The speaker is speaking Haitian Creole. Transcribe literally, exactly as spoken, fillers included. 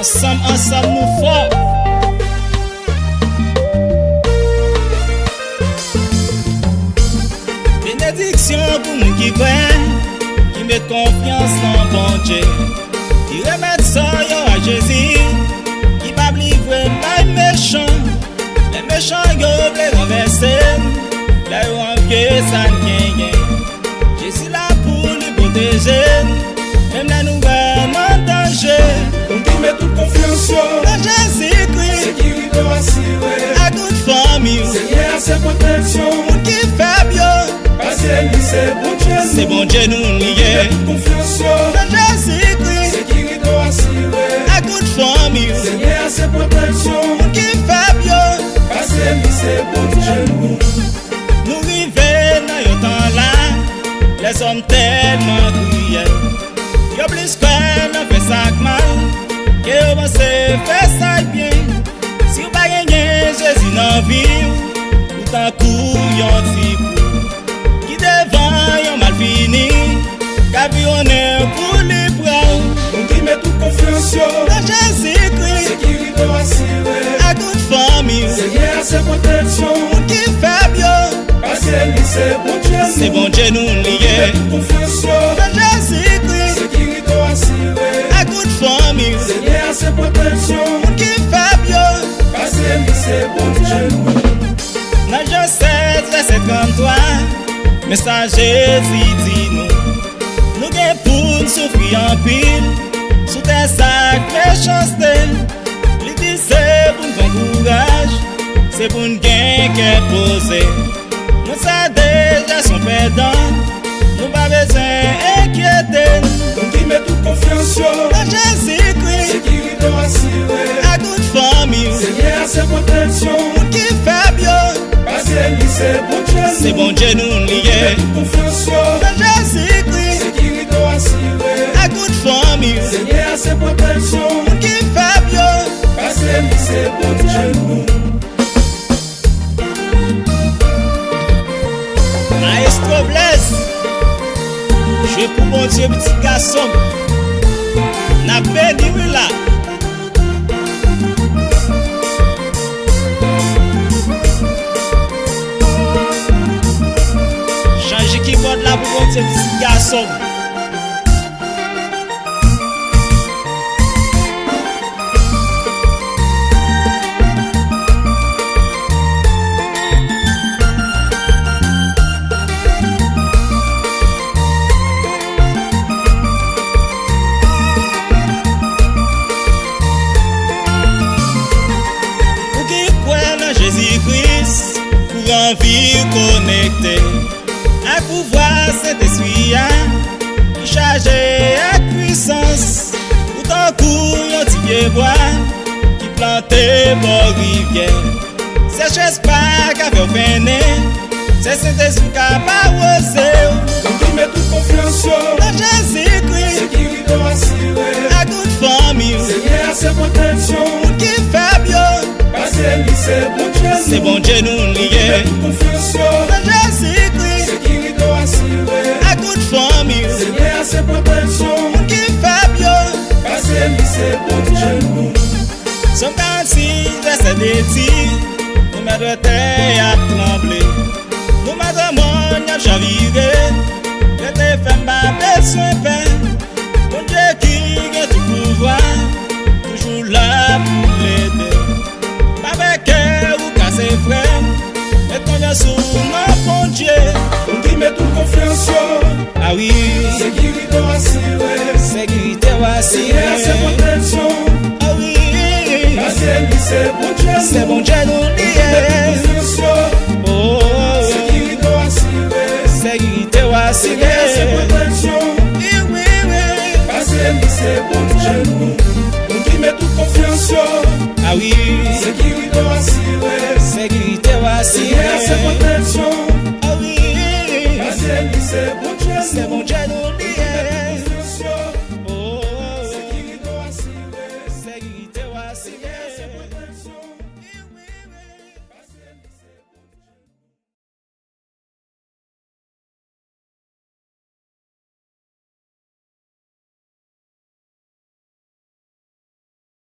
Ansanm, ansanm nou fò. Benediksyon pou moun ki kwè, ki met konfyans nan Bondye, ki remèt sò yo a Jezi, ki p ap livre bay mechan. Lè mechan yo vle ranvèse n, lè yo anvye sa n genyen, Jezi la pou li pwoteje n, menm lè nou wè n an danje. Moun ki met tout konfyans yo nan Jezikri, sekirite w asire. Ak tout fanmi w, Senyè a se pwoteksyon. Moun ki fèb yo, pase li, se Bondye nou. Se Bondye nou li ye. Moun ki met tout konfyans yo nan Jezikri, sekirite w asire. Ak tout fanmi w, Senyè a se pwoteksyon. Moun ki fèb yo, pase li, se Bondye nou. Nou rive nan yon tan la, lèzòm tèlman kriyèl. Yo plis kwè nan fè sa k mal ke yo panse fè sa k byen. Si w pa genyen Jezi nan vi w, ou tankou yon ti poul ki devan yon malfini k ap viwonnen pou li pran w. Moun ki met tout konfyans yo nan Jezikri, sekirite w asire. Ak tout fanmi w, Senyè a se pwoteksyon. Moun ki fèb yo, pase li, se Bondye nou. Se Bondye nou li ye. Tout konfyans yo nan Jezikri, sekirite w asire. Ak tout fanmi w, Senyè a se pwoteksyon. Moun ki fèb yo, pase li, se Bondye nou. Nan Jan sèz, vèsè tranntwa, men sa Jezi di nou: nou gen pou n soufri anpil sou tè sa k mechanste. Li di se pou n pran kouraj, se pou n gen kè poze. Nou sa deja s on pèdan, nou pa bezwen enkyete n. Moun ki met tout konfyans yo nan Jezikri, sekirite w asire. Ak tout fanmi w, Senyè a se pwoteksyon. Moun ki fèb yo, pase li, se Bondye nou. Se Bondye nou li ye. Moun ki met tout konfyans yo nan Jezikri, sekirite w asire. Ak tout fanmi w, Senyè a se pwoteksyon. Moun ki fèb yo, pase li, se Bondye nou. Maestro Blaise, jwe pou Bondye, pitit gason m. N ap beni wi la. Chanje kibòd la pou Bondye, pitit gason m. Ou ki kwè nan Jezi Kris, kouran vi konekte ak pouvwa Sentespri a, ki chaje ak pwisans. Ou tankou yon ti pyebwa ki plante bò rivyè. Sechrès pa ka fè w fennen, se Sentespri k ap awoze w. Moun ki met tout konfyans yo nan Jezikri, sekirite w asire. Ak tout fanmi w, Senyè a se pwoteksyon. Moun ki fèb yo, pase li, se Bondye nou. Se Bondye nou li ye. Tout konfyans yo nan Jezikri, sekirite w asire. Ak tout fanmi w, Senyè a se pwoteksyon. Moun ki fèb yo, pase li, se Bondye nou. Sòm karannsis, vèsè de di, nou mèt wè tè a tranble. Nou mèt wè mòn y ap chavire. Rete fèm, pa bezwen pè. Bondye ki gen tout pouvwa, toujou la pou l ede. Pa pè kè ou kase, frè m, met konfyans ou nan Bondye. Moun ki met tout konfyans yo, a wi, sekirite w asire. Sekirite w asire. Senyè a se pwoteksyon, a wi, pase li, se Bondye nou. Se Bondye nou li ye. Moun ki met tout konfyans yo, oh, sekirite w asire. Sekirite w asire. Senyè a se pwoteksyon, wi, wi, wi, pase li, se Bondye nou. Moun ki met tout konfyans yo, a wi, sekirite w asire. Sekirite w asire. Senyè a se pwoteksyon, a wi, pase li, se Bondye nou. Se Bondye